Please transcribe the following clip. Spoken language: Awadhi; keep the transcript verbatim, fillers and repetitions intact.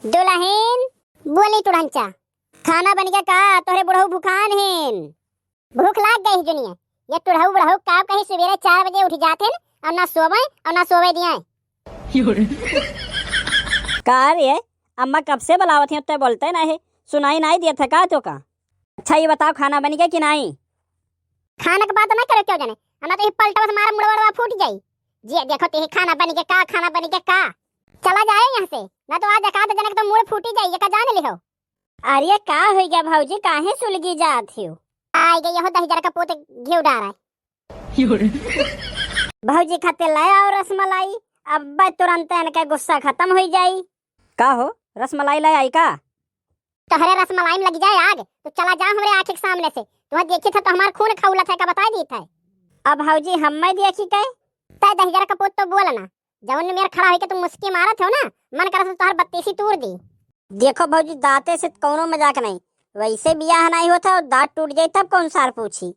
दुलहिन, बोली टुढ़ंचा, खाना बनिगे का? तोहरे बुढ़ऊ भुखान हेन। भूख लाग गई है जुनिया। ये टुढ़ऊ बुढ़ऊ का कहीं सुबेरे चार बजे उठ जात हेन और ना सोवे और ना सोवे दिए। का रे, अम्मा कब से बुलावत हैं, उत्ते बोलते ना है, सुनाई नाई दिया था का तो का? अच्छा ये बताओ, खाना बनिगे कि नाई? खाना के बात ना करो क्यों जाने, हम ना तो ये पलटवा से मारा मुड़वा उड़वा फूट जाई। जी देखो ते खाना बनिगे का, खाना बनिगे का? चला जाए यहाँ से, ना तो आज एक आध जने के तो मुड़ फूटी जाई, ये का जान लिहो। अरे का हो गया भौजी, काहे सुलगी जात हो? आई गई यहो दही जरा का पोत घिउ डारा है। भौजी खातिर ले आओ रसमलाई, अब तुरंत इनके गुस्सा खत्म हो जाई। का हो, रसमलाई ले आई का? तोहरे रसमलाई में लग जाए आग, तो चला जा हमरे आँख के सामने से। तुम्हें देखी था तो हमार खून खौलत है का, बता दी था। अब भौजी हम मैं देखी के? तय दहिजरा का पूत तो बोल ना, जौन मेर खड़ा होके तुम मुस्की मारत हो ना, मन करत है तोहर बत्तीसी तूर दी। देखो भौजी, दांते से कौनो मजाक नहीं, वैसे बियाह नहीं होता और दांत टूट जाए तब कौन सार पूछी।